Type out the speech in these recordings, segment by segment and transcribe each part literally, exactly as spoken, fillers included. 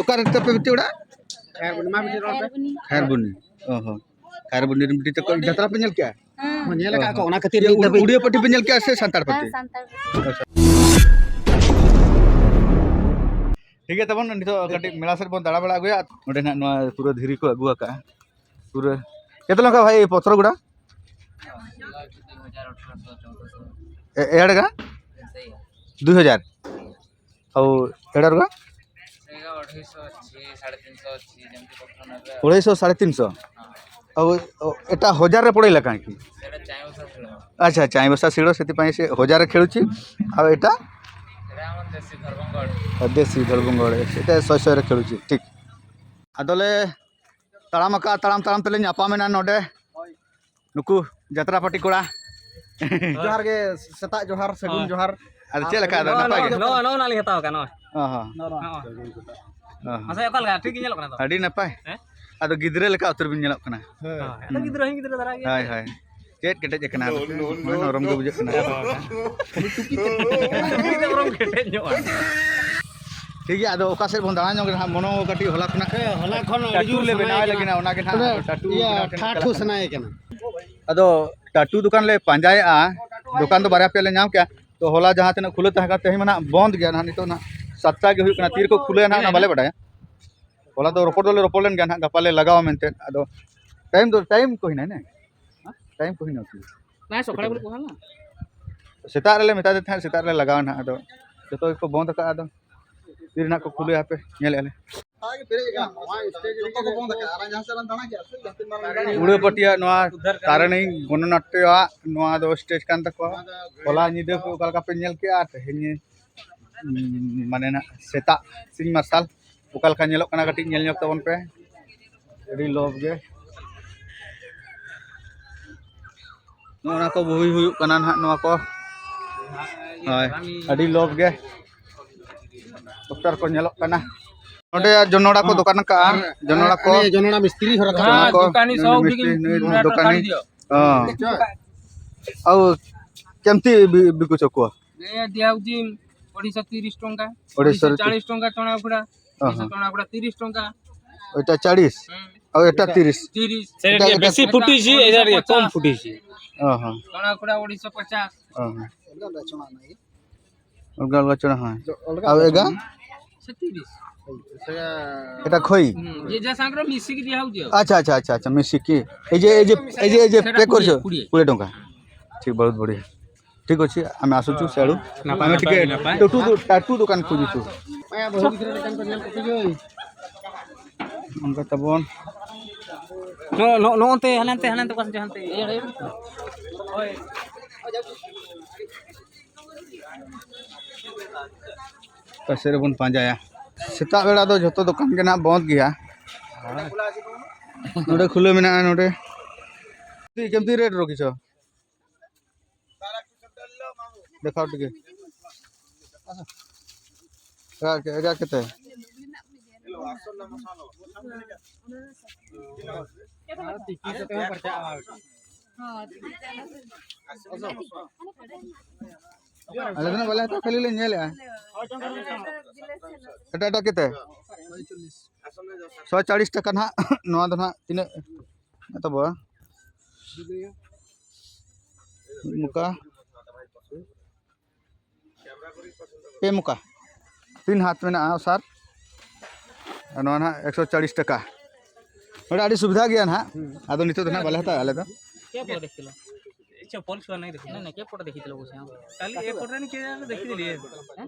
ᱚᱠᱟ ᱨᱮ ᱛᱟᱯᱮ ᱵᱤᱴᱤ ᱚᱲᱟᱜ? ᱠᱷᱟᱭᱟᱨᱵᱚᱱᱤ᱾ ᱚ ᱦᱚᱸ᱾ ᱠᱷᱟᱭᱟᱨᱵᱚᱱᱤ ᱨᱮᱱ ᱵᱤᱴᱤ ᱛᱟᱠᱚ ᱡᱟᱛᱨᱟ ᱯᱮ ᱧᱮᱞ ᱠᱮᱜᱼᱟ? ᱦᱮᱸ, ᱧᱮᱞ ᱟᱠᱟᱫ ᱠᱚ, ᱚᱱᱟ ᱠᱷᱟᱹᱛᱤᱨ ᱤᱧ ᱫᱷᱟᱹᱵᱤᱡ᱾ ᱩᱲᱤᱭᱟ ᱯᱟᱹᱴᱤ ᱯᱮ ᱧᱮᱞ ᱠᱮᱜᱼᱟ ᱥᱮ ᱥᱟᱱᱛᱟᱲ ᱯᱟᱹᱴᱤ? ᱦᱮᱸ, ᱥᱟᱱᱛᱟᱲ ᱯᱟᱹᱴᱤ᱾ ᱴᱷᱤᱠ ᱜᱮᱭᱟ, ᱛᱟᱵᱚᱱ ᱱᱤᱛᱚᱜ ᱠᱟᱹᱴᱤᱡ ᱢᱮᱞᱟ ᱥᱮᱫ ᱵᱚᱱ ᱫᱟᱬᱟ ᱵᱟᱲᱟ ᱟᱹᱜᱩᱭᱟ᱾ ᱚᱸᱰᱮ ᱱᱟᱜ ᱱᱚᱣᱟ ᱯᱩᱨᱟᱹ ᱫᱷᱤᱨᱤ ᱠᱚ ᱟᱹᱜᱩ ᱟᱠᱟᱫᱼᱟ᱾ ᱯᱩᱨᱟᱹ ᱠᱮᱛᱮ ᱞᱮᱠᱟ ᱵᱷᱟᱭ ᱯᱚᱛᱨᱚ ᱜᱩᱲᱟ? ᱮ-, ᱮᱲ ᱜᱟ? ᱫᱩᱭ ᱦᱟᱡᱟᱨ᱾ ᱟᱵᱚ ᱮᱲ ᱜᱟ? ଅଢ଼େଇଶହ ଅଛି, ସାଢ଼େ ତିନିଶହ ଅଛି, ଯେମିତି ପତ୍ର ନେବେ ଆଉ। ଅଢ଼େଇଶହ, ସାଢ଼େ ତିନିଶହ। ଆଉ, ଓ, ଏଟା ହଜାରରେ ପଡ଼ିଲା କାହିଁକି? ସେଇଟା ଚାଇଁ ବସା ସିଳ। ଆଚ୍ଛା, ଚାଇଁ ବସା ସିଳ, ସେଥିପାଇଁ ସେ ହଜାରରେ ଖେଳୁଛି। ଆଉ ଏଟା? ସେଇଟା ଆମର ଦେଶୀ ଧର୍ମଙ୍ଗଡ଼। ଆ, ଦେଶୀ ଧର୍ମଙ୍ଗଡ଼, ସେଇଟା ଶହେ ଶହେରେ ଖେଳୁଛି, ᱴᱷᱤᱠ। ᱟᱫᱚᱞᱮ ᱛᱟᱲᱟᱢ ᱟᱠᱟᱫᱼᱟ, ᱛᱟᱲᱟᱢ ᱛᱟᱲᱟᱢ ᱛᱮᱞᱮ ᱧᱟᱯᱟᱢᱮᱱᱟ ᱱᱚᱰᱮ᱾ ᱱᱩᱠᱩ ᱡᱟᱛᱨᱟ ᱯᱟᱹᱴᱤ ᱠᱚᱲᱟ᱾ ᱡᱚᱦᱟᱨ ᱜᱮ, ᱥᱮᱛᱟᱜ ᱡᱚᱦᱟᱨ, ᱥᱟᱹᱜᱩᱱ ᱦᱳᱭ᱾ ᱡᱚᱦᱟᱨ᱾ ᱟᱫᱚ ᱪᱮᱫ ᱞᱮᱠᱟ ᱟᱫᱚ ᱱᱚᱜᱼᱚ, ᱱᱟᱯᱟᱭ ᱜᱮ? ᱱᱚᱜᱼᱚ, ᱱᱚᱜᱼᱚ ᱱᱟ ᱞᱤᱧ ᱦᱟᱛᱟᱣ ᱟᱠᱟᱫ ᱱᱚᱜᱼᱚᱭ᱾ ᱚ ᱦᱚᱸ᱾ ᱱᱚᱜᱼᱚ᱾ ᱚ ᱦᱚᱸ᱾ ᱢᱟᱥᱮ ᱚᱠᱟ ᱞᱮᱠᱟ? ᱴᱷᱤᱠ ᱜᱮ ᱧᱮᱞᱚᱜ ᱠᱟᱱᱟ ᱛᱚ? ᱟᱹᱰᱤ ᱱᱟᱯᱟᱭ᱾ ᱦᱮᱸ? ᱟᱫᱚ ᱜᱤᱫᱽᱨᱟᱹ ᱞᱮᱠᱟ ᱩᱛᱟᱹᱨ ᱵᱤᱱ ᱧᱮᱞᱚᱜ ᱠᱟᱱᱟ᱾ ᱦᱳᱭ᱾ ᱦᱳᱭ᱾ ᱟᱫᱚ ᱜᱤᱫᱽᱨᱟᱹ ᱦᱚᱸ ᱜᱤᱫᱽᱨᱟᱹ ᱫᱷᱟᱨᱟ ᱜᱮ᱾ ᱦᱳᱭ, ᱦᱳᱭ᱾ ᱪᱮᱫ ᱠᱮᱴᱮᱡ ᱟᱠᱟᱱᱟ? ᱢᱚᱱᱮ ᱱᱚᱨᱚᱢ ᱜᱮ ᱵᱩᱡᱷᱟᱹᱜ ᱠᱟᱱᱟ᱾ ᱜᱤᱫᱽᱨᱟᱹ ᱵᱚᱨᱚᱝ ᱠᱮᱴᱮᱡ ᱧᱚᱜᱼᱟ᱾ ᱴᱷᱤᱠ ᱜᱮᱭᱟ, ᱟᱫᱚ ᱚᱠᱟ ᱥᱮᱫ ᱵᱚᱱ ᱫᱟᱬᱟ ᱧᱚᱜ ᱠᱟᱱᱟ ᱦᱟᱸᱜ? ᱢᱚᱱᱳ ᱠᱟᱹᱴᱤᱡ ᱦᱚᱞᱟ ᱠᱷᱚᱱᱟᱜ ᱦᱮᱸ, ᱦᱚᱞᱟ ᱠᱷᱚᱱ ᱟᱹᱰᱤ ᱴᱟᱴᱩ ᱡᱳᱨ ᱞᱮ ᱥᱟᱱᱟᱭᱮ ᱵᱮᱱᱟᱣ ᱠᱟᱱᱟ᱾ ᱞᱟᱹᱜᱤᱫ, ᱚᱱᱟ ᱜᱮ ᱦᱟᱸᱜ ᱚᱱᱮ, ᱴᱟᱴᱩ ᱤᱭᱟᱹ, ᱵᱮᱱᱟᱣ ᱴᱷᱮᱱ ᱴᱷᱟᱴ ᱪᱟᱞᱟᱜ ᱦᱚᱸ ᱠᱟᱱᱟ᱾ ᱥᱟᱱᱟᱭᱮ ᱠᱟᱱᱟ᱾ ᱟᱫᱚ ᱴᱟᱴᱩ ᱫᱚᱠᱟᱱ ᱞᱮ ᱯᱟᱸᱡᱟᱭᱮᱫᱼᱟ, ᱫᱚᱠᱟᱱ ᱫᱚ ᱵᱟᱨᱭᱟ ᱯᱮᱭᱟ ᱞᱮ ᱧᱟᱢ ᱠᱮᱜᱼᱟ᱾ ᱛᱚ ᱦᱚᱞᱟ ᱡᱟᱦᱟᱸ ᱛᱤᱱᱟᱹᱜ ᱠᱷᱩᱞᱟᱹ ᱛᱟᱦᱮᱸ ᱠᱟᱱᱟ, ᱛᱮᱦᱮᱧ ᱢᱟ ᱱᱟᱦᱟᱜ ᱵᱚᱱᱫ ᱜᱮᱭᱟ ᱱᱟᱦᱟᱜ, ᱱᱤᱛᱚᱜ ᱱᱟᱦᱟᱜ ᱥᱟᱛᱴᱟ ᱜᱮ ᱦᱩᱭᱩᱜ ᱠᱟᱱᱟ, ᱛᱤ ᱨᱮᱠᱚ ᱠᱷᱩᱞᱟᱹᱭᱟ ᱱᱟᱦᱟᱜ ᱚᱱᱟ ᱵᱟᱞᱮ ᱵᱟᱰᱟᱭᱟ᱾ ᱦᱚᱞᱟ ᱫᱚ ᱨᱚᱯᱚᱲ ᱫᱚᱞᱮ ᱨᱚᱯᱚᱲ ᱞᱮᱱ ᱜᱮᱭᱟ ᱱᱟᱦᱟᱜ, ᱜᱟᱯᱟ ᱞᱮ ᱞᱟᱜᱟᱣᱟ ᱢᱮᱱᱛᱮ᱾ ᱟᱫᱚ ᱴᱟᱭᱤᱢ ᱫᱚ, ᱴᱟᱭᱤᱢ ᱠᱚ ᱦᱩᱭᱱᱟ ᱱᱮ? ᱴᱟᱭᱤᱢ ᱠᱚ ᱦᱩᱭᱱᱟ ᱩᱛᱩ᱾ ᱱᱟᱭ ᱥᱚᱠᱲᱟ ᱵᱚᱞᱮ ᱠᱚ ᱦᱟᱞᱟ᱾ ᱥᱮᱛᱟᱜ ᱨᱮᱞᱮ ᱢᱮᱛᱟ ᱫᱮ ᱛᱟᱦᱮᱸᱫ, ᱥᱮᱛᱟᱜ ᱨᱮᱞᱮ ᱞᱟᱜᱟᱣᱟ ᱱᱟᱦᱟᱜ, ᱟᱫᱚ ᱡᱚᱛᱚ ᱜᱮᱠᱚ ᱵᱚᱱᱫ ᱟᱠᱟᱫᱼᱟ᱾ ᱟᱫᱚ ᱛᱤ ᱨᱮᱱᱟᱜ ᱠᱚ ᱠᱷᱩᱞᱟᱹᱭᱟ ᱦᱟᱯᱮ, ᱧᱮᱞᱮᱫᱼᱟ ᱞᱮ᱾ ᱡᱚᱛᱚ ᱠᱚ ᱵᱚᱱᱫ ᱟᱠᱟᱫᱼᱟ, ᱟᱨ ᱡᱟᱦᱟᱸ ᱥᱮᱫ ᱞᱟᱝ ᱫᱟᱬᱟ ᱠᱮᱫᱼᱟ ᱥᱮ, ᱡᱟᱦᱟᱸ ᱛᱤᱱ ᱢᱟᱨᱟᱝ ᱜᱟᱹᱰᱤ ᱩᱲᱟᱹ ᱯᱟᱹᱴᱤᱭᱟ ᱱᱚᱣᱟ ᱩᱫᱽᱫᱷᱟᱨ ᱠᱟᱨᱟᱱᱤ ᱜᱚᱱᱚᱱᱟᱴᱭᱚᱣᱟᱜ ᱱᱚᱣᱟ ᱫᱚ ᱥᱴᱮᱡᱽ ᱠᱟᱱ ᱛᱟᱠᱚᱣᱟ᱾ ᱦᱚᱞᱟ ᱧᱤᱫᱟᱹ ᱠᱚ ᱚᱠᱟ ᱞᱮᱠᱟ ᱯᱮ ᱧᱮᱞ ᱠᱮᱜᱼᱟ, ᱛᱮᱦᱮᱧ, ᱩᱸ, ᱢᱟᱱᱮ ᱱᱟᱜ ᱥᱮᱛᱟᱜ ᱥᱤᱧ ᱢᱟᱨᱥᱟᱞ ᱚᱠᱟ ᱞᱮᱠᱟ ᱧᱮᱞᱚᱜ ᱠᱟᱱᱟ, ᱠᱟᱹᱴᱤᱡ ᱧᱮᱞ ᱧᱚᱜ ᱛᱟᱵᱚᱱ ᱯᱮ᱾ ᱟᱹᱰᱤ ᱞᱚᱵᱽ ᱜᱮ᱾ ᱱᱚᱜᱼᱚ ᱱᱚᱣᱟ ᱠᱚ ᱵᱳᱦᱤ ᱦᱩᱭᱩᱜ ᱠᱟᱱᱟ ᱱᱟᱦᱟᱜ, ᱱᱚᱣᱟ ᱠᱚ᱾ ᱦᱳᱭ, ᱟᱹᱰᱤ ᱞᱚᱵᱽ ᱜᱮ᱾ ᱯᱳᱥᱴᱟᱨ ᱠᱚ ᱧᱮᱞᱚᱜ ᱠᱟᱱᱟ᱾ ᱱᱚᱰᱮ ᱡᱚᱱᱚᱲᱟ ᱠᱚ ᱫᱚᱠᱟᱱ ᱠᱟᱜᱼᱟ, ᱡᱚᱱᱚᱲᱟ ᱠᱚ᱾ ᱟᱨ ᱡᱚᱱᱚᱲᱟ ᱢᱤᱥᱛᱨᱤ ᱦᱚᱨ ᱠᱟᱱᱟ᱾ ᱡᱚᱱᱚᱲᱟ ᱠᱚ, ᱫᱚᱠᱟᱱᱤ ᱱᱩᱭ ᱥᱚᱵ ᱢᱤᱥᱛᱨᱤ, ᱜᱮ ᱱᱩᱭ ᱯᱩᱨᱟ ᱫᱚᱠᱟᱱᱤ᱾ ᱫᱚᱠᱟᱱᱤ ᱫᱤᱭᱚ᱾ ହଁ। ଆଉ କେମିତି ବି-, ବିକୁଛ କୁହ? ଏ ଦିଆହଉଛି ଅଢ଼େଇଶହ ତିରିଶ ଟଙ୍କା, ଅଢ଼େଇଶହ ଅଢ଼େଇଶହ ଚାଳିଶ ଟଙ୍କା ଚଣା ଉଖୁଡ଼ା। ଓହୋ। ଟଣା କୁଡ଼ା ତିରିଶ ଟଙ୍କା। ଏଇଟା ଚାଳିଶ। ହୁଁ। ଆଉ ଏଟା ତିରିଶ। ତିରିଶ। ସେଇଟା ଏଇଟା ଟିକେ କେତେ? ବେଶୀ ଫୁଟିଛି, ଏଇଟା ଟିକେ କମ ଫୁଟିଛି। ଓହୋ। ଟଣା କୁଡ଼ା ଉଣେଇଶହ ପଚାଶ। ଓହୋ। ଅଲଗା ଅଲଗା ଚଣା ନାହିଁ। ଅଲଗା ଅଲଗା ଚଣା, ହଁ। ଆଉ ଏଗା? ସେ ତିରିଶ। ଏଟା ଖଇ? ହୁଁ, ଯେ ଯାହା ସାଙ୍ଗରେ ମିଶିକି ଦିଆ ହଉଛି ଆଉ। ଆଚ୍ଛା, ଆଚ୍ଛା, ଆଚ୍ଛା, ଆଚ୍ଛା, ମିଶିକି। ଏଇ ଯେ, ଏଇ ଯେ, ଏଇ ଯେ, ଏଇ ଯେ ସେଟା ପ୍ୟାକ୍ କରିଛ? କୋଡ଼ିଏ, କୋଡ଼ିଏ। କୋଡ଼ିଏ ଟଙ୍କା। ଠିକ୍, ବହୁତ ବଢ଼ିଆ। ଠିକ୍ ଅଛି, ଆମେ ଆସୁଛୁ ସିଆଡ଼ୁ। ନାପାଏ, ଆମେ ଟିକେ ନାପାଏ, ନାପାଏ। ଟାଟୁ ଦୋ-, ଟାଟୁ ଦୋକାନ ଖୋଜୁଛୁ। ᱚᱱᱠᱟ ᱛᱟᱵᱚᱱ᱾ ᱱᱚ-, ᱱᱚ-, ᱱᱚᱜᱼᱚᱱᱛᱮ, ᱦᱟᱱᱮ ᱦᱟᱱᱛᱮ, ᱦᱟᱱᱮ ᱦᱟᱱᱛᱮ, ᱚᱠᱟ ᱥᱮᱫ ᱪᱚ ᱦᱟᱱᱛᱮ᱾ ᱚᱠᱟ ᱥᱮᱫ ᱨᱮᱵᱚᱱ ᱯᱟᱸᱡᱟᱭᱟ? ᱥᱮᱛᱟᱜ ᱵᱮᱲᱟ ᱫᱚ ᱡᱷᱚᱛᱚ ᱫᱚᱠᱟᱱ ᱜᱮ ᱱᱟᱦᱟᱜ ᱵᱚᱱᱫ ᱜᱮᱭᱟ᱾ ᱱᱚᱰᱮ ᱠᱷᱩᱞᱟᱹᱣ ᱢᱮᱱᱟᱜᱼᱟ, ᱱᱚᱰᱮ᱾ ᱛᱤ-, ᱠᱮᱢᱛᱤ ᱨᱮᱴ ᱨᱚᱠᱷᱤᱪᱚ? ᱫᱮᱠᱷᱟᱣ ᱴᱤᱠᱮ᱾ ᱮᱜᱟ, ᱮᱜᱟ ᱠᱮᱛᱮ? ᱟᱞᱮ ᱫᱚ ᱱᱟᱜ ᱵᱟᱞᱮ ᱦᱟᱛᱟᱣᱟ, ᱠᱷᱟᱹᱞᱤ ᱞᱮ ᱧᱮᱞᱮᱜᱼᱟ᱾ ᱮᱴᱟᱜ, ᱮᱴᱟᱜ ᱠᱮᱛᱮ? ᱥᱚ ᱪᱟᱲᱤᱥ ᱴᱟᱠᱟ ᱱᱟᱦᱟᱜ᱾ ᱱᱚᱣᱟ ᱫᱚ ᱱᱟᱦᱟᱜ ᱛᱤᱱᱟᱹᱜ ᱛᱟᱵᱚᱣᱟ? ᱢᱤᱫ ᱢᱚᱠᱟ, ᱯᱮ ᱢᱚᱠᱟ, ᱛᱤᱱ ᱦᱟᱛ ᱢᱮᱱᱟᱜᱼᱟ ᱥᱟᱨ᱾ ᱟᱨ ᱱᱚᱣᱟ ᱱᱟᱦᱟᱜ ᱮᱠᱥᱚ ᱪᱟᱲᱤᱥ ᱴᱟᱠᱟ᱾ ᱱᱚᱰᱮ ᱟᱹᱰᱤ ᱥᱩᱵᱤᱫᱷᱟ ᱜᱮᱭᱟ ᱱᱟᱦᱟᱜ᱾ ᱟᱫᱚ ᱱᱤᱛᱚᱜ ᱫᱚ ᱱᱟᱦᱟᱜ ᱵᱟᱞᱮ ᱦᱟᱛᱟᱣᱟ ᱟᱞᱮ ᱫᱚ᱾ क्या पौधा देखिए लो? अच्छा, पल्स वाला नहीं देखिए। नहीं, नहीं, क्या पौधा देखिए लोगों से हम? खाली एक पौधा नहीं किया, देखिए लिए। हैं?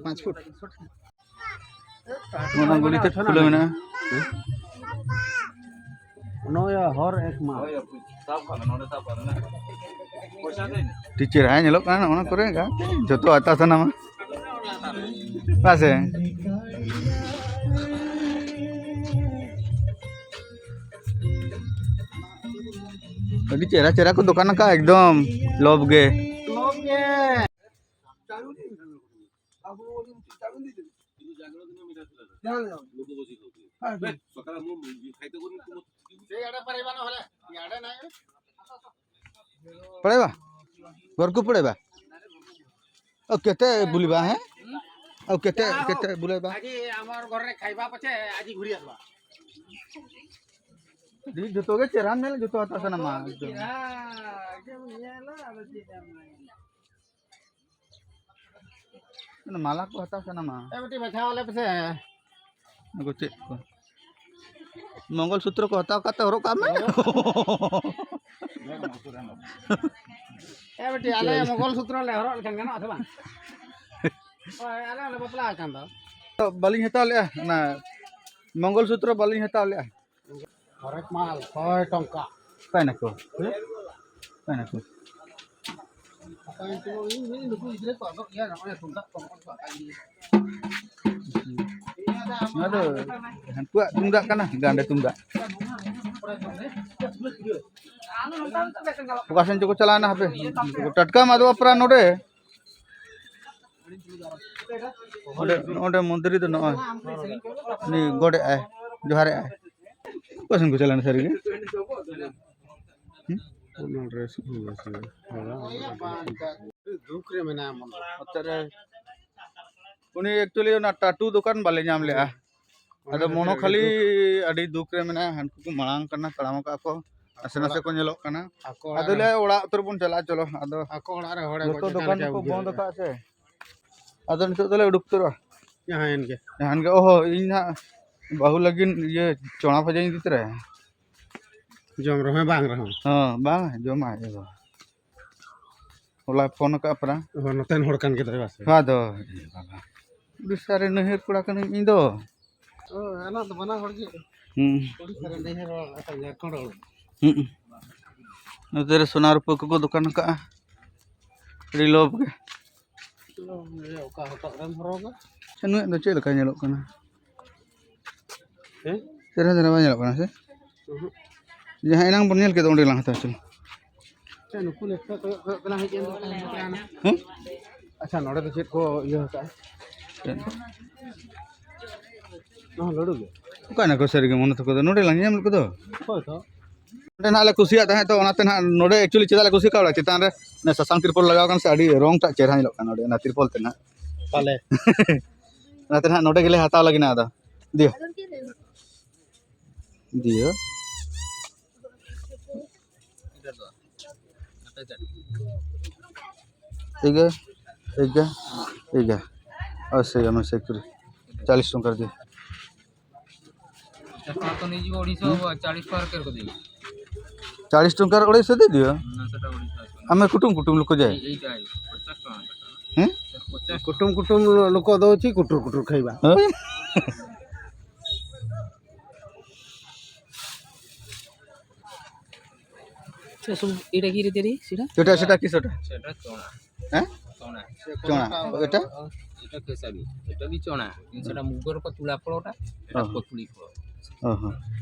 ᱯᱟᱸᱪ ᱯᱷᱩᱴ᱾ ᱚᱱᱟ ᱜᱩᱞᱤ ᱛᱮ ᱠᱷᱩᱞᱟᱹᱣ ᱢᱮᱱᱟᱜᱼᱟ᱾ ᱱᱚᱣᱟ ᱦᱚᱨ ᱮᱠ ᱢᱟ᱾ ᱴᱤᱪᱟᱨ ᱦᱟᱸ ᱧᱮᱞᱚᱜ ᱠᱟᱱᱟ ᱚᱱᱟ ᱠᱚᱨᱮ ᱜᱟ-, ᱡᱚᱛᱚ ᱟᱛᱟ ᱥᱟᱱᱟᱢᱟ᱾ ᱵᱟᱥᱮ? ᱟᱹᱰᱤ ᱪᱮᱦᱨᱟ ᱪᱮᱦᱨᱟ ᱠᱚ ᱫᱚᱠᱟᱱ ᱟᱠᱟᱫ, ᱮᱠᱫᱚᱢ ᱞᱚᱵ ᱜᱮ᱾ ପଳେଇବା। ଘରକୁ ପଳେଇବା। ଆଉ କେତେ ବୁଲିବା? ହେଁ, ଆଉ କେତେ, କେତେ ବୁଲେଇବା? ଆଜି ଆମର ଘରରେ ଖାଇବା ପଛେ ଆଜି ଘୁରି ଆସିବା। ᱡᱚᱛᱚ ᱜᱮ ᱪᱮᱦᱨᱟ ᱧᱮᱞ, ᱡᱚᱛᱚ ᱦᱟᱛᱟᱣ ᱥᱟᱱᱟᱢᱟ᱾ ᱢᱟᱞᱟ ᱠᱚ ᱦᱟᱛᱟᱣ ᱥᱟᱱᱟᱢᱟ᱾ ᱮ ᱵᱤᱴᱤ, ᱵᱟᱪᱷᱟᱣ ᱟᱞᱮ ᱯᱮᱥᱮ᱾ ᱱᱩᱠᱩ ᱪᱮᱫ ᱠᱚ? ᱢᱚᱝᱜᱚᱞ ᱥᱩᱛᱨᱚ ᱠᱚ ᱦᱟᱛᱟᱣ ᱠᱟᱛᱮ ᱦᱚᱨᱚᱜ ᱠᱟᱜ ᱢᱮ᱾ ᱮ ᱵᱤᱴᱤ, ᱟᱞᱮ ᱢᱚᱝᱜᱚᱞ ᱥᱩᱛᱨᱚ ᱞᱮ ᱦᱚᱨᱚᱜ ᱞᱮᱠᱷᱟᱱ ᱜᱟᱱᱚᱜᱼᱟ ᱥᱮ ᱵᱟᱝ? ᱦᱳᱭ, ᱟᱞᱮ ᱦᱚᱸᱞᱮ ᱵᱟᱯᱞᱟ ᱟᱠᱟᱱ ᱫᱚ᱾ ᱵᱟᱹᱞᱤᱧ ᱦᱟᱛᱟᱣ ᱞᱮᱜᱼᱟ, ᱚᱱᱟ ᱢᱚᱝᱜᱚᱞ ᱥᱩᱛᱨᱚ ᱵᱟᱹᱞᱤᱧ ᱦᱟᱛᱟᱣ ᱞᱮᱜᱼᱟ᱾ ᱦᱚᱨᱮᱠ ᱢᱟᱞ ᱥᱚᱭ ᱴᱚᱝᱠᱟ᱾ ᱚᱠᱟᱭ ᱱᱟᱠᱚ? ᱚᱠᱟᱭ ᱱᱟᱠᱚ? ᱱᱚᱣᱟ ᱫᱚ ᱦᱟᱹᱱᱠᱩᱣᱟᱜ ᱛᱩᱢᱫᱟᱜ ᱠᱟᱱᱟ, ᱜᱟᱸᱰᱮ ᱛᱩᱢᱫᱟᱜ᱾ ᱚᱠᱟ ᱥᱮᱱ ᱪᱚᱠᱚ ᱪᱟᱞᱟᱣᱮᱱᱟ ᱦᱟᱯᱮ? ᱴᱟᱴᱠᱟᱢ ᱟᱫᱚᱜᱼᱟ ᱯᱨᱟᱱ ᱱᱚᱰᱮ᱾ ᱚᱸᱰᱮ, ᱚᱸᱰᱮ ᱢᱚᱱᱛᱨᱤ ᱫᱚ ᱱᱚᱜᱼᱚᱭ ᱩᱱᱤ ᱜᱚᱰ ᱮᱜᱼᱟᱭ, ᱡᱚᱦᱟᱨ ᱮᱜᱼᱟᱭ᱾ ᱚᱠᱟ ᱥᱮᱱ ᱠᱚ ᱪᱟᱞᱟᱣᱮᱱᱟ ᱥᱟᱹᱨᱤ ᱜᱮ? ᱦᱩᱸ? ᱚᱱᱟ dress ᱠᱚ ᱵᱮᱥ ᱜᱮ᱾ ᱫᱩᱠ ᱨᱮ ᱢᱮᱱᱟᱭᱟ ᱢᱚᱱ᱾ ᱟᱪᱪᱷᱟ ᱨᱮ᱾ ᱩᱱᱤ actually ᱚᱱᱟ ᱴᱟᱴᱩ ᱫᱚᱠᱟᱱ ᱵᱟᱞᱮ ᱧᱟᱢ ᱞᱮᱜᱼᱟ᱾ ᱟᱫᱚ ᱢᱚᱱᱚ ᱠᱷᱟᱹᱞᱤ ᱟᱹᱰᱤ ᱫᱩᱠ ᱨᱮ ᱢᱮᱱᱟᱭᱟ, ᱦᱟᱱᱠᱩ ᱠᱚ ᱢᱟᱲᱟᱝ ᱠᱟᱱᱟ, ᱛᱟᱲᱟᱢ ᱟᱠᱟᱫ ᱠᱚ, ᱱᱟᱥᱮ ᱱᱟᱥᱮ ᱠᱚ ᱧᱮᱞᱚᱜ ᱠᱟᱱᱟ᱾ ᱟᱫᱚ ᱞᱮ ᱚᱲᱟᱜ ᱩᱛᱟᱹᱨ ᱵᱚᱱ ᱪᱟᱞᱟᱜᱼᱟ, ᱪᱚᱞᱚ᱾ ᱟᱫᱚ ᱟᱠᱚ ᱚᱲᱟᱜ ᱨᱮ ᱦᱚᱲ ᱡᱚᱛᱚ ᱫᱚᱠᱟᱱ ᱠᱚᱠᱚ ᱵᱚᱱᱫ ᱟᱠᱟᱫ ᱥᱮ᱾ ᱟᱫᱚ ᱱᱤᱛᱚᱜ ᱫᱚᱞᱮ ᱩᱰᱩᱠ ᱩᱛᱟᱹᱨᱚᱜᱼᱟ᱾ ᱡᱟᱦᱟᱸᱭᱮᱱ ᱜᱮ᱾ ᱡᱟᱦᱟᱸᱭᱮᱱ ᱜᱮ, ᱚᱦᱚ, ᱤᱧ ᱦᱟᱸᱜ ᱵᱟᱹᱦᱩ ᱞᱟᱹᱜᱤᱫ ᱤᱭᱟᱹ ᱪᱚᱲᱟ ᱵᱷᱟᱡᱟᱧ ᱤᱫᱤ ᱛᱚᱨᱟᱭᱟ᱾ ᱡᱚᱢ ᱨᱮᱦᱚᱸ ᱵᱟᱝ ᱨᱮᱦᱚᱸ᱾ ᱦᱚᱸ, ᱵᱟᱝ, ᱡᱚᱢᱟᱭ ᱮ ᱵᱟᱵᱟ᱾ ᱦᱚᱞᱟᱭ ᱯᱷᱳᱱ ᱟᱠᱟᱫ ᱯᱟᱨᱟ᱾ ᱚ, ᱱᱚᱛᱮᱱ ᱦᱚᱲ ᱠᱟᱱ ᱜᱮ ᱛᱚᱵᱮ ᱵᱟᱥᱮ? ᱦᱮᱸ, ᱟᱫᱚ, ᱮ ᱵᱟᱵᱟ᱾ ᱩᱲᱤᱥᱥᱟ ᱨᱮ ᱱᱟᱹᱭᱦᱟᱹᱨ ᱠᱚᱲᱟ ᱠᱟᱹᱱᱟᱹᱧ ᱤᱧ ᱫᱚ᱾ ᱚ, ᱟᱞᱟᱝ ᱫᱚ ᱵᱟᱱᱟ ᱦᱚᱲ ᱜᱮ᱾ ᱦᱩᱸ᱾ ᱩᱲᱤᱥᱥᱟ ᱨᱮ ᱱᱟᱹᱭᱦᱟᱹᱨ ᱦᱚᱲ, ᱟᱪᱪᱷᱟ, ᱡᱷᱟᱲᱠᱷᱚᱸᱰ ᱦᱚᱲ᱾ ᱦᱩᱸ᱾ ᱱᱚᱛᱮ ᱨᱮ ᱥᱚᱱᱟ ᱨᱩᱯᱟᱹ ᱠᱚᱠᱚ ᱫᱚᱠᱟᱱ ᱟᱠᱟᱫᱼᱟ᱾ ᱟᱹᱰᱤ ᱞᱚᱵᱷ ᱜᱮ᱾ ᱚᱠᱟ ᱦᱚᱴᱚᱜ ᱨᱮᱢ ᱦᱚᱨᱚᱜᱟ? ᱟᱪᱪᱷᱟ, ᱱᱩᱭᱟᱜ ᱫᱚ ᱪᱮᱫ ᱞᱮᱠᱟ ᱧᱮᱞᱚᱜ ᱠᱟᱱᱟ? ᱦᱮᱸ? ᱪᱮᱦᱨᱟ ᱫᱷᱟᱨᱟ ᱵᱟᱭ ᱧᱮᱞᱚᱜ ᱠᱟᱱᱟ ᱥᱮ? ᱩᱦᱩᱸ᱾ ᱡᱟᱦᱟᱸ ᱮᱱᱟᱝ ᱵᱚᱱ ᱧᱮᱞ ᱠᱮᱫ, ᱚᱸᱰᱮ ᱞᱟᱝ ᱦᱟᱛᱟᱣ ᱦᱚᱪᱚ᱾ ᱟᱪᱪᱷᱟ, ᱱᱩᱠᱩ ᱱᱮᱥᱴᱟ ᱠᱚᱭᱚᱜ ᱠᱚᱭᱚᱜ ᱛᱮᱞᱟᱝ ᱦᱮᱡ ᱮᱱ ᱫᱚ, ᱚᱠᱟ ᱦᱮᱡ ᱮᱱᱟ? ᱦᱮᱸ? ᱟᱪᱪᱷᱟ, ᱱᱚᱰᱮ ᱫᱚ ᱪᱮᱫ ᱠᱚ ᱤᱭᱟᱹ ᱟᱠᱟᱫᱼᱟ? ᱪᱮᱫ? ᱱᱚᱣᱟ ᱞᱟᱹᱰᱩ ᱜᱮ? ᱚᱠᱟ ᱱᱟᱠᱚ ᱥᱟᱹᱨᱤ ᱜᱮ ᱢᱚᱱᱮ ᱛᱟᱠᱚ ᱫᱚ? ᱱᱚᱰᱮ ᱞᱟᱝ ᱧᱮᱞ ᱠᱚᱫᱚ᱾ ᱚᱠᱚᱭ ᱛᱚ? ᱱᱚᱰᱮ ᱱᱟᱦᱟᱜ ᱞᱮ ᱠᱩᱥᱤᱭᱟᱜ ᱛᱟᱦᱮᱸᱫ, ᱛᱚ ᱚᱱᱟᱛᱮ ᱱᱟᱦᱟᱜ ᱱᱚᱰᱮ actually ᱪᱮᱫᱟᱜ ᱞᱮ ᱠᱩᱥᱤ ᱠᱟᱣᱫᱟ, ᱪᱮᱛᱟᱱ ᱨᱮ ᱚᱱᱮ ᱥᱟᱥᱟᱝ ᱛᱤᱨᱯᱚᱞ ᱞᱟᱜᱟᱣ ᱠᱟᱱᱟ ᱥᱮ, ᱟᱹᱰᱤ ᱨᱚᱝ ᱴᱟᱜ ᱪᱮᱦᱨᱟ ᱧᱮᱞᱚᱜ ᱠᱟᱱᱟ ᱱᱚᱰᱮ ᱚᱱᱟ ᱛᱤᱨᱯᱚᱞ ᱛᱮ ᱱᱟᱦᱟᱜ᱾ ᱯᱟᱞᱮ᱾ ᱚᱱᱟᱛᱮ ᱱᱟᱦᱟᱜ ᱱᱚᱰᱮ ᱜᱮᱞᱮ ᱦᱟᱛᱟᱣ ᱞᱟᱹᱜᱤᱫ ᱱᱟᱦᱟᱜ ᱟᱫᱚ᱾ ᱫᱤᱭᱳ᱾ ᱫᱤᱭᱳ᱾ ᱮᱜᱟ, ᱮᱜᱟ, ᱮᱜᱟ᱾ ᱚ, ᱥᱮ ᱟᱢ ᱥᱮ ᱠᱩᱲᱤ᱾ ᱪᱟᱞᱤᱥ ᱴᱟᱠᱟ ᱫᱤᱭᱳ᱾ ଚାଳିଶ ଟଙ୍କାର ଅଢ଼େଇଶହ ଦେଇଦିଅ। ଆମେ କୁଟୁମ କୁଟୁମ ଲୋକ ଯେ। ଏଇ, ଏଇଟା ଆଇବ, ପଚାଶ ଟଙ୍କା। ହୁଁ? ପଚାଶ ଟଙ୍କା। କୁଟୁମ କୁଟୁମ ଲୋକ ଦଉଛି, କୁଟୁର କୁଟୁର ଖାଇବା। ହଁ? ସେ ସବୁ ଏଇଟା କିରେ ତିଆରି ସେଇଟା? ସେଟା, ସେଟା କିସ ସେଟା? ସେଟା ଚଣା। ଆଁ? ଚଣା। ଚଣା। ଏଟା? ଏଟା କେଶା ବି, ଏଟା ବି ଚଣା। କିନ୍ତୁ ସେଟା ମୁଗର କ-, ତୁଳା ଫଳଟା, ଏଟା ଓହୋ। କଚୁଳି ଫଳ। ଓହୋ।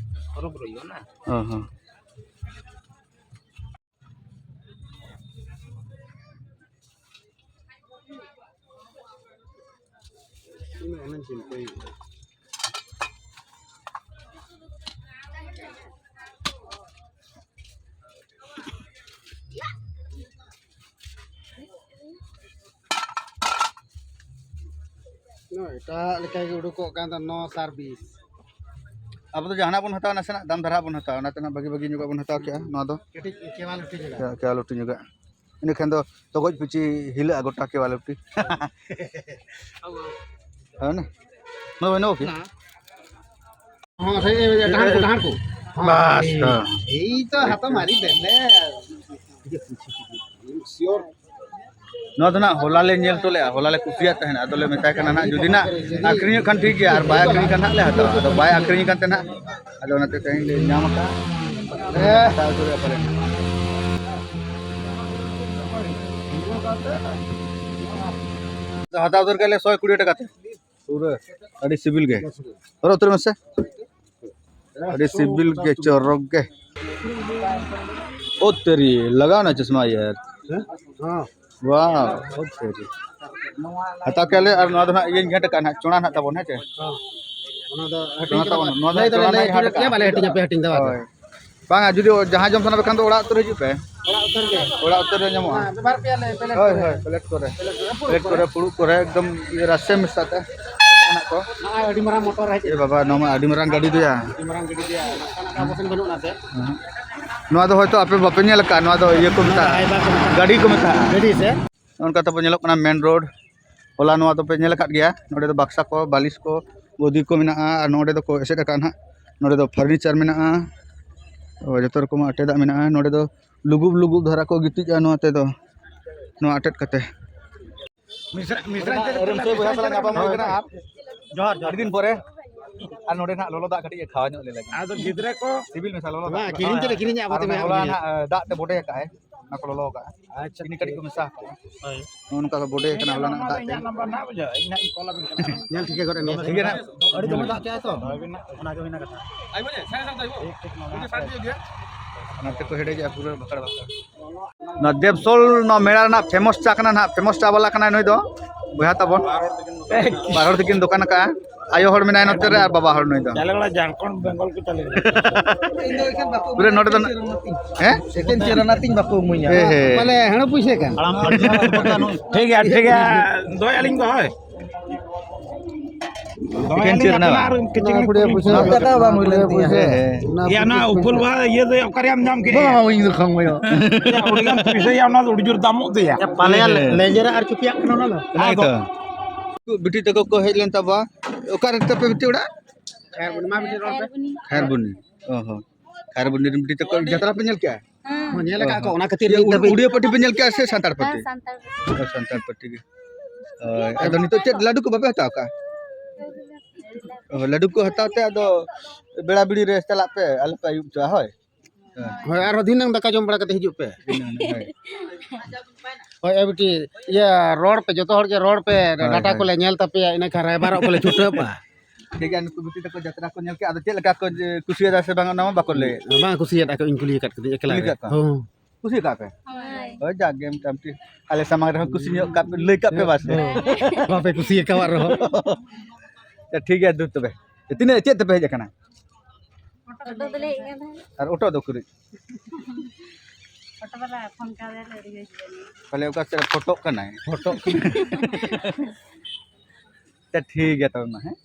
ଫରକ ରହିବ ନା। ଓହୋ। ᱱᱚᱣᱟ ᱮᱴᱟᱜ ᱞᱮᱠᱟ ᱜᱮ ᱩᱰᱩᱠᱚᱜ ᱠᱟᱱ ᱫᱚ, ᱱᱚ ᱥᱟᱨᱵᱷᱤᱥ᱾ ᱟᱵᱚ ᱫᱚ ᱡᱟᱦᱟᱱᱟᱜ ᱵᱚᱱ ᱦᱟᱛᱟᱣᱟ, ᱱᱟᱥᱮᱱᱟᱜ ᱫᱟᱢ ᱫᱷᱟᱨᱟ ᱵᱚᱱ ᱦᱟᱛᱟᱣᱟ, ᱚᱱᱟᱛᱮ ᱱᱟᱜ ᱵᱷᱟᱹᱜᱤ ᱵᱷᱟᱹᱜᱤ ᱧᱚᱜᱟᱜ ᱵᱚᱱ ᱦᱟᱛᱟᱣ ᱠᱮᱜᱼᱟ᱾ ᱱᱚᱣᱟ ᱫᱚ ᱠᱟᱹᱴᱤᱡ ᱠᱮᱣᱟᱞᱤᱴᱤ ᱧᱚᱜᱟᱜ᱾ ᱠᱮ-, ᱠᱮᱣᱟᱞᱤᱴᱤ ᱧᱚᱜᱟᱜ᱾ ᱤᱱᱟᱹ ᱠᱷᱟᱱ ᱫᱚ ᱛᱚᱜᱚᱡ ᱯᱤᱪᱤ ᱦᱤᱞᱟᱹᱜᱼᱟ ᱜᱚᱴᱟ ᱠᱮᱣᱟᱞᱤᱴᱤ᱾ ᱦᱮᱸ ᱱᱟ? ᱱᱚᱣᱟ ᱵᱟᱹᱱᱩᱜ ᱠᱤ? ᱦᱚᱸ, ᱥᱮ ᱰᱟᱦᱟᱨ ᱠᱚ, ᱰᱟᱦᱟᱨ ᱠᱚ᱾ ᱵᱟᱥ, ᱦᱮᱸ᱾ ᱮᱭ ᱛᱚ ᱦᱟᱛᱚ ᱢᱟᱨᱤ ᱫᱮᱞᱮ᱾ ᱥᱤᱭᱳᱨ᱾ ᱱᱚᱣᱟ ᱫᱚ ᱱᱟᱜ ᱦᱚᱞᱟ ᱞᱮ ᱧᱮᱞ ᱦᱚᱴᱚ ᱞᱮᱜᱼᱟ, ᱦᱚᱞᱟ ᱞᱮ ᱠᱩᱥᱤᱭᱟᱜ ᱛᱟᱦᱮᱱᱟ᱾ ᱟᱫᱚ ᱞᱮ ᱢᱮᱛᱟᱭ ᱠᱟᱱᱟ ᱱᱟᱜ, ᱡᱩᱫᱤ ᱱᱟᱜ ᱟᱹᱠᱷᱨᱤᱧᱚᱜ ᱠᱷᱟᱱ ᱴᱷᱤᱠ ᱜᱮᱭᱟ, ᱟᱨ ᱵᱟᱭ ᱟᱹᱠᱷᱨᱤᱧ ᱠᱷᱟᱱ ᱱᱟᱜ ᱞᱮ ᱦᱟᱛᱟᱣᱟ᱾ ᱟᱫᱚ ᱵᱟᱭ ᱟᱹᱠᱷᱨᱤᱧ ᱠᱟᱱ ᱛᱮ ᱱᱟᱜ, ᱟᱫᱚ ᱚᱱᱟᱛᱮ ᱛᱮᱦᱮᱧ ᱞᱮ ᱧᱟᱢ ᱟᱠᱟᱫᱼᱟ᱾ ᱦᱮᱸ᱾ ᱦᱟᱛᱟᱣ ᱦᱚᱪᱚ ᱞᱮᱭᱟ ᱯᱟᱞᱮ᱾ ᱦᱟᱛᱟᱣ ᱩᱛᱟᱹᱨ ᱠᱮᱫ ᱞᱮ ᱥᱚᱭ ᱠᱩᱲᱤ ᱴᱟᱠᱟ ᱛᱮ᱾ ᱯᱩᱨᱟᱹ᱾ ᱟᱹᱰᱤ ᱥᱤᱵᱤᱞ ᱜᱮ᱾ ᱦᱚᱨᱚᱜ ᱩᱛᱟᱹᱨ ᱢᱮᱥᱮ᱾ ᱟᱹᱰᱤ ᱥᱤᱵᱤᱞ ᱜᱮ, ᱪᱚᱨᱚᱠ ᱜᱮ᱾ ᱳ ᱛᱮᱨᱤ, ᱞᱟᱜᱟᱣ ᱱᱟ ᱪᱚᱥᱢᱟ ᱭᱟᱨ᱾ ᱦᱮᱸ? ᱦᱮᱸ᱾ ᱣᱟᱣ, ᱳ ᱛᱮᱨᱤ᱾ ᱦᱟᱛᱟᱣ ᱠᱮᱫ ᱞᱮ, ᱟᱨ ᱱᱚᱣᱟ ᱫᱚ ᱱᱟᱦᱟᱜ ᱤᱭᱟᱹᱧ ᱜᱷᱮᱸᱴ ᱟᱠᱟᱫ ᱱᱟᱦᱟᱜ, ᱪᱚᱬᱟ ᱱᱟᱦᱟᱜ ᱛᱟᱵᱚᱱ, ᱦᱮᱸ ᱪᱮ? ᱦᱮᱸ᱾ ᱚᱱᱟ ᱫᱚ ᱦᱟᱹᱴᱤᱧ ᱱᱚᱣᱟ ᱠᱟᱫᱟ ᱛᱟᱵᱚᱱ, ᱵᱟᱝ? ᱱᱚᱣᱟ ᱫᱚ ᱞᱟᱹᱭ ᱫᱟᱞᱮ, ᱪᱟᱞᱟᱣ ᱞᱟᱹᱭ ᱨᱮᱱᱟᱜ ᱦᱚᱴᱚ ᱠᱟᱜ ᱦᱟᱴ ᱜᱮᱭᱟ, ᱠᱟᱱᱟ᱾ ᱵᱟᱞᱮ ᱦᱟᱹᱴᱤᱧ ᱟᱯᱮ, ᱦᱟᱹᱴᱤᱧ ᱫᱚ ᱵᱟᱝ? ᱦᱳᱭ᱾ ᱵᱟᱝᱟ, ᱡᱩᱫᱤ ᱡᱟᱦᱟᱸᱭ ᱡᱚᱢ ᱥᱟᱱᱟ ᱯᱮ ᱠᱷᱟᱱ ᱫᱚ ᱚᱲᱟᱜ ᱩᱛᱟᱹᱨ ᱦᱤᱡᱩᱜ ᱯᱮ᱾ ᱚᱲᱟᱜ ᱩᱛᱟᱹᱨ ᱜᱮ? ᱚᱲᱟᱜ ᱩᱛᱟᱹᱨ ᱨᱮ ᱧᱟᱢᱚᱜᱼᱟ᱾ ᱦᱮᱸ, ᱵᱟᱨ ᱯᱮᱭᱟ ᱞᱮ, ᱯᱞᱮᱴ ᱦᱳᱭ, ᱠᱚᱨᱮ᱾ ᱦᱳᱭ, ᱯᱞᱮᱴ ᱠᱚᱨᱮ᱾ ᱯᱞᱮᱴ ᱠᱚᱨᱮ, ᱯᱷᱩᱲᱩᱜ ᱠᱚᱨᱮ, ᱮᱠᱫᱚᱢ ᱤᱭᱟᱹ ᱨᱟᱥᱮ ᱢᱮᱥᱟ ᱛᱮ᱾ ᱡᱟᱦᱟᱱᱟᱜ ᱠᱚ᱾ ᱱᱚᱜᱼᱚᱭ ᱟᱹᱰᱤ ᱢᱟᱨᱟᱝ ᱢᱚᱴᱚᱨ ᱦᱮᱡ ᱮ ᱮᱱᱟ᱾ ᱵᱟᱵᱟ, ᱱᱚᱣᱟ ᱢᱟ ᱟᱹᱰᱤ ᱢᱟᱨᱟᱝ ᱜᱟᱹᱰᱤ ᱫᱚᱭᱟ᱾ ᱟᱹᱰᱤ ᱢᱟᱨᱟᱝ ᱜᱟᱹᱰᱤ ᱫᱚᱭᱟ, ᱱᱚᱝᱠᱟᱱᱟᱜ ᱟᱵᱚ ᱥᱮᱱ ᱵᱟᱹᱱᱩᱜ ᱟᱱᱟ ᱥᱮ᱾ ᱦᱮᱸ᱾ ᱱᱚᱣᱟ ᱫᱚ ᱦᱚᱭᱛᱳ ᱟᱯᱮ ᱵᱟᱯᱮ ᱧᱮᱞ ᱟᱠᱟᱫ, ᱱᱚᱣᱟ ᱫᱚ ᱤᱭᱟᱹ ᱠᱚ ᱢᱮᱛᱟᱜᱼᱟ, ᱦᱟᱭᱵᱟᱨ ᱠᱚ ᱢᱮᱛᱟᱜᱼᱟ᱾ ᱜᱟᱹᱰᱤ ᱠᱚ ᱢᱮᱛᱟᱜᱼᱟ᱾ ᱜᱟᱹᱰᱤ ᱥᱮ? ᱱᱚᱜᱼᱚ ᱱᱚᱝᱠᱟ ᱛᱟᱵᱚ ᱧᱮᱞᱚᱜ ᱠᱟᱱᱟ ᱢᱮᱱ ᱨᱳᱰ᱾ ᱦᱚᱞᱟ ᱱᱚᱣᱟ ᱫᱚᱯᱮ ᱧᱮᱞ ᱟᱠᱟᱫ ᱜᱮᱭᱟ, ᱱᱚᱸᱰᱮ ᱫᱚ ᱵᱟᱠᱥᱟ ᱠᱚ, ᱵᱟᱹᱞᱤᱥ ᱠᱚ, ᱜᱚᱫᱤ ᱠᱚ ᱢᱮᱱᱟᱜᱼᱟ, ᱟᱨ ᱱᱚᱸᱰᱮ ᱫᱚᱠᱚ ᱮᱥᱮᱫ ᱟᱠᱟᱫ ᱱᱟᱦᱟᱜ᱾ ᱱᱚᱸᱰᱮ ᱫᱚ ᱯᱷᱟᱨᱱᱤᱪᱟᱨ ᱢᱮᱱᱟᱜᱼᱟ, ᱚ, ᱡᱚᱛᱚ ᱨᱚᱠᱚᱢᱟᱜ ᱟᱴᱮᱫᱟᱜ ᱢᱮᱱᱟᱜᱼᱟ᱾ ᱱᱚᱸᱰᱮ ᱫᱚ ᱞᱩᱜᱩᱵ ᱞᱩᱜᱩᱵ ᱫᱷᱟᱨᱟ ᱠᱚ ᱜᱤᱛᱤᱡᱼᱟ ᱱᱚᱣᱟ ᱛᱮᱫᱚ, ᱱᱚᱣᱟ ᱟᱴᱮᱫ ᱠᱟᱛᱮ᱾ ᱢᱤᱥᱨᱟ, ᱢᱤᱥᱨᱟ ᱨᱮᱱ ᱥᱮ ᱵᱚᱭᱦᱟ ᱥᱟᱞᱟᱜ ᱧᱟᱯᱟᱢ ᱦᱩᱭ ᱠᱟᱱᱟ ᱟᱨ ᱡᱚᱦᱟᱨ, ᱡᱚᱦᱟᱨ᱾ ᱟᱹᱰᱤ ᱫᱤᱱ ᱯᱚᱨᱮ᱾ ᱟᱨ ᱱᱚᱸᱰᱮ ᱱᱟᱜ ᱞᱚᱞᱚ ᱫᱟᱜ ᱠᱟᱹᱴᱤᱡ ᱮ ᱠᱷᱟᱣᱟ ᱧᱚᱜ ᱞᱮ ᱞᱟᱹᱜᱤᱫ᱾ ᱟᱫᱚ ᱜᱤᱫᱽᱨᱟᱹ ᱠᱚ ᱥᱤᱵᱤᱞ ᱢᱮᱥᱟ ᱞᱚᱞᱚ ᱫᱟᱜ᱾ ᱵᱟᱝ, ᱠᱤᱨᱤᱧ ᱛᱮᱞᱮ ᱠᱤᱨᱤᱧᱟ, ᱟᱵᱚ ᱟᱨ ᱛᱮᱜᱮ ᱚᱱᱟ ᱦᱚᱞᱟ ᱦᱟᱸᱜ ᱱᱟᱜ, ᱮ, ᱫᱟᱜ ᱛᱮ ᱵᱚᱰᱮ ᱟᱠᱟᱜᱼᱟᱭ, ᱚᱱᱟ ᱠᱚ ᱞᱚᱞᱚ ᱟᱠᱟᱜᱼᱟ᱾ ᱟᱪᱪᱷᱟ, ᱪᱤᱱᱤ ᱠᱟᱹᱴᱤᱡ ᱴᱷᱤᱠ᱾ ᱠᱚ ᱢᱮᱥᱟ ᱟᱠᱟᱜᱼᱟ᱾ ᱦᱳᱭ᱾ ᱱᱚᱜᱼᱚ ᱱᱚᱝᱠᱟ ᱠᱚ ᱵᱚᱰᱮ ᱟᱠᱟᱱᱟ ᱦᱚᱞᱟ ᱱᱟᱜ ᱫᱟᱜ ᱛᱮ᱾ ᱤᱧᱟᱹᱜ ᱱᱟᱢᱵᱟᱨ ᱱᱟᱜ ᱵᱩᱡᱷᱟᱹᱣ, ᱤᱧ ᱱᱟᱜ ᱤᱧ ᱠᱚᱞ ᱟᱵᱤᱱ ᱠᱟᱱᱟ᱾ ᱴᱷᱤᱠ ᱜᱮᱭᱟ ᱱᱟᱜ᱾ ᱟᱹᱰᱤ ᱫᱚᱢᱮ ᱫᱟᱜ ᱠᱮᱜᱼᱟᱭ ᱛᱚ᱾ ᱚᱱᱟ ᱜᱮ ᱦᱩᱭᱱᱟ ᱠᱟᱛᱷᱟ᱾ ᱚᱱᱟ ᱛᱮᱠᱚ ᱦᱮᱰᱮᱡᱮᱜᱼᱟ ᱯᱩᱨᱟᱹ ᱵᱟᱠᱟᱲ ᱵᱟᱠᱟᱲ᱾ ᱱᱚᱣᱟ ᱫᱮᱵᱥᱳᱞ, ᱱᱚᱣᱟ ᱢᱮᱞᱟ ᱨᱮᱱᱟᱜ ᱯᱷᱮᱢᱟᱥ ᱪᱟ ᱠᱟᱱᱟ ᱱᱟᱦᱟᱜ, ᱯᱷᱮᱢᱟᱥ ᱪᱟ ᱵᱟᱞᱟ ᱠᱟᱱᱟᱭ ᱱᱩᱭ ᱫᱚ, ᱵᱚᱭᱦᱟ ᱛᱟᱵᱚᱱ᱾ ᱵᱟᱨ ᱦᱚᱲ ᱛᱮᱠᱤᱱ ᱫᱚᱠᱟᱱ ᱟᱠᱟᱜᱼᱟ, ᱟᱭᱳ ᱦᱚᱲ ᱢᱮᱱᱟᱭᱟ ᱱᱚᱛᱮ ᱨᱮ ᱟᱨ ᱵᱟᱵᱟ ᱦᱚᱲ ᱱᱩᱭ ᱫᱚ᱾ ᱪᱟᱞᱮ ᱵᱟᱲᱟ ᱡᱷᱟᱲᱠᱷᱚᱸᱰ, ᱵᱮᱝᱜᱚᱞ ᱠᱚ ᱪᱟᱞᱮ ᱠᱟᱱᱟ᱾ ᱯᱩᱨᱟᱹ ᱱᱚᱰᱮ ᱫᱚ, ᱦᱮᱸ? ᱮᱠᱮᱱ ᱪᱮᱫ ᱚᱱᱟ ᱛᱤᱧ ᱵᱟᱠᱚ ᱤᱢᱟᱹᱧᱟ᱾ ᱦᱮᱸ, ᱦᱮᱸ᱾ ᱯᱟᱞᱮ ᱦᱮᱲᱚ ᱯᱩᱭᱥᱟᱹ ᱠᱟᱱ᱾ ᱴᱷᱤᱠ ᱜᱮᱭᱟ, ᱴᱷᱤᱠ ᱜᱮᱭᱟ, ᱫᱚᱦᱚᱭ ᱟᱹᱞᱤᱧ ᱫᱚ, ᱦᱳᱭ᱾ ᱮᱠᱮᱱ ᱪᱮᱫ ᱨᱮᱱᱟᱜ? ᱟᱨ ᱠᱤᱪᱷᱩ ᱜᱟᱱ ᱠᱩᱲᱤ ᱯᱩᱭᱥᱟᱹ᱾ ᱴᱟᱠᱟ ᱵᱟᱝ ᱦᱩᱭ ᱞᱮᱱ ᱛᱤᱧᱟ᱾ ᱦᱮᱸ, ᱦᱮᱸ᱾ ᱭᱟ, ᱱᱚᱣᱟ ᱩᱯᱟᱹᱞ ᱵᱟᱦᱟ ᱤᱭᱟᱹ ᱫᱚ ᱚᱠᱟᱨᱮ ᱟᱢ ᱧᱟᱢ ᱠᱮᱫᱼᱟ? ᱵᱟᱝ, ᱤᱧ ᱫᱚ ᱠᱷᱟᱢ ᱜᱚᱭᱚ᱾ ᱭᱟ, ᱟᱹᱰᱤ ᱜᱟᱱ ᱯᱩᱭᱥᱟᱹ ᱭᱟ, ᱚᱱᱟ ᱫᱚ ᱟᱹᱰᱤ ᱡᱳᱨ ᱫᱟᱢᱚᱜ ᱛᱮᱭᱟ᱾ ᱭᱟ, ᱯᱟᱞᱮᱭᱟ ᱦᱮᱸ, ᱦᱮᱸ᱾ ᱞᱮᱸᱡᱮᱨᱟ ᱟᱨ ᱪᱩᱯᱤᱭᱟᱜ ᱠᱟᱱᱟ ᱚᱱᱟ ᱫᱚ᱾ ᱚᱱᱟ ᱜᱮᱛᱚ᱾ ᱵᱤᱴᱤ ᱛᱟᱠᱚ ᱠᱚ ᱦᱮᱡ ᱞᱮᱱ ᱛᱟᱵᱚᱣᱟ᱾ ᱚᱠᱟᱨᱮ ᱛᱟᱯᱮ ᱵᱤᱴᱤ ᱚᱲᱟᱜ? ᱠᱷᱟᱭᱟᱨᱵᱚᱱᱤ, ᱢᱟ ᱵᱤᱴᱤ ᱨᱚᱲ ᱯᱮ᱾ ᱠᱷᱟᱭᱟᱨᱵᱚᱱᱤ᱾ ᱚ ᱦᱚᱸ᱾ ᱠᱷᱟᱭᱟᱨᱵᱚᱱᱤ ᱨᱮᱱ ᱵᱤᱴᱤ ᱛᱟᱠᱚ ᱡᱟᱛᱨᱟ ᱯᱮ ᱧᱮᱞ ᱠᱮᱜᱼᱟ? ᱦᱮᱸ᱾ ᱦᱚᱸ, ᱧᱮᱞ ᱟᱠᱟᱫ ᱠᱚ, ᱚᱱᱟ ᱠᱷᱟᱹᱛᱤᱨ ᱤᱭᱟᱹ, ᱤᱧ ᱩᱲ-, ᱫᱷᱟᱹᱵᱤᱡ᱾ ᱩᱲᱤᱭᱟ ᱯᱟᱹᱴᱤ ᱯᱮ ᱧᱮᱞ ᱠᱮᱜᱼᱟ ᱥᱮ ᱥᱟᱱᱛᱟᱲ ᱯᱟᱹᱴᱤ? ᱦᱮᱸ, ᱥᱟᱱᱛᱟᱲ ᱯᱟᱹᱴᱤ᱾ ᱚ, ᱥᱟᱱᱛᱟᱲ ᱯᱟᱹᱴᱤ ᱜᱮ᱾ ᱦᱳᱭ, ᱟᱫᱚ ᱱᱤᱛᱚᱜ ᱪᱮᱫ ᱞᱟᱹᱰᱩ ᱠᱚ ᱵᱟᱯᱮ ᱦᱟᱛᱟᱣ ᱠᱟᱜᱼᱟ? ᱚ, ᱞᱟᱹᱰᱩ ᱠᱚ ᱦᱟᱛᱟᱣ ᱛᱮ ᱟᱫᱚ ᱵᱮᱲᱟ ᱵᱤᱲᱤ ᱨᱮ ᱪᱟᱞᱟᱜ ᱯᱮ, ᱟᱞᱚ ᱯᱮ ᱟᱹᱭᱩᱵ ᱦᱚᱪᱚᱜᱼᱟ, ᱦᱳᱭ᱾ ᱦᱳᱭ, ᱟᱨᱦᱚᱸ ᱫᱷᱤᱱᱟᱹᱝ ᱫᱟᱠᱟ ᱡᱚᱢ ᱵᱟᱲᱟ ᱠᱟᱛᱮ ᱦᱤᱡᱩᱜ ᱯᱮ᱾ ᱫᱷᱤᱱᱟᱹᱝ, ᱦᱳᱭ᱾ ᱦᱳᱭ, ᱮ ᱵᱤᱴᱤ, ᱤᱭᱟᱹ, ᱨᱚᱲ ᱯᱮ, ᱡᱚᱛᱚ ᱦᱚᱲ ᱜᱮ ᱨᱚᱲ ᱯᱮ, ᱦᱳᱭ, ᱰᱟᱴᱟ ᱦᱳᱭ᱾ ᱠᱚᱞᱮ ᱧᱮᱞ ᱛᱟᱯᱮᱭᱟ, ᱤᱱᱟᱹ ᱠᱷᱟᱱ ᱨᱟᱭᱵᱟᱨᱚᱜ ᱠᱚᱞᱮ ᱪᱷᱩᱴᱟᱹᱜᱼᱟ᱾ ᱴᱷᱤᱠ ᱜᱮᱭᱟ, ᱱᱩᱠᱩ ᱵᱤᱴᱤ ᱛᱟᱠᱚ ᱡᱟᱛᱨᱟ ᱠᱚ ᱧᱮᱞ ᱠᱮᱜᱼᱟ, ᱟᱫᱚ ᱪᱮᱫ ᱞᱮᱠᱟ ᱠᱚ ᱡᱮ, ᱠᱩᱥᱤᱭᱟᱫᱟ ᱥᱮ ᱵᱟᱝ, ᱚᱱᱟ ᱢᱟ ᱵᱟᱠᱚ ᱞᱟᱹᱭ᱾ ᱵᱟᱝ ᱠᱩᱥᱤᱭᱟᱫᱟ ᱠᱚ, ᱤᱧ ᱠᱩᱞᱤ ᱟᱠᱟᱫ ᱠᱚᱫᱚᱧ ᱮᱠᱞᱟ ᱠᱩᱞᱤ ᱜᱮ᱾ ᱠᱟᱜ ᱠᱚᱣᱟ? ᱦᱚᱸ᱾ ᱠᱩᱥᱤ ᱟᱠᱟᱫ ᱯᱮ? ᱦᱳᱭ᱾ ᱦᱳᱭ, ᱡᱟᱠ ᱜᱮ ᱢᱚᱴᱟᱢᱩᱴᱤ ᱟᱞᱮ ᱥᱟᱢᱟᱝ ᱨᱮᱦᱚᱸ ᱠᱩᱥᱤ ᱧᱚᱜ ᱠᱟᱜ ᱯᱮ, ᱞᱟᱹᱭ ᱠᱟᱜ ᱯᱮ ᱵᱟᱥ᱾ ᱦᱚᱸ᱾ ᱵᱟᱯᱮ ᱠᱩᱥᱤ ᱟᱠᱟᱣᱟᱫ ᱨᱮᱦᱚᱸ᱾ ᱟᱪᱪᱷᱟ, ᱴᱷᱤᱠ ᱜᱮᱭᱟ, ᱫᱩ ᱛᱚᱵᱮ᱾ ᱛᱤᱱᱟᱹᱜ, ᱪᱮᱫ ᱛᱮᱯᱮ ᱦᱮᱡ ᱟᱠᱟᱱᱟ? ᱚᱴᱳ ᱫᱚᱞᱮ ᱦᱮᱡ ᱠᱟᱱ ᱛᱟᱦᱮᱸᱫ᱾ ᱟᱨ ᱚᱴᱳ ᱫᱚ ᱩᱠᱩᱨᱤᱡ? ᱚᱴᱳ ᱵᱟᱞᱟ ᱯᱷᱳᱱ ᱠᱟᱫᱮᱭᱟᱞᱮ ᱟᱹᱰᱤ ᱵᱮᱥ ᱜᱮ᱾ ᱯᱟᱞᱮ ᱚᱠᱟ ᱥᱮᱫ ᱨᱮ ᱯᱷᱳᱴᱳᱜ ᱠᱟᱱᱟᱭ, ᱯᱷᱳᱴᱳᱜ ᱠᱟᱱᱟᱭ᱾ ᱟᱪᱪᱷᱟ, ᱴᱷᱤᱠ ᱜᱮᱭᱟ ᱛᱚᱵᱮ ᱢᱟ, ᱦᱮᱸ᱾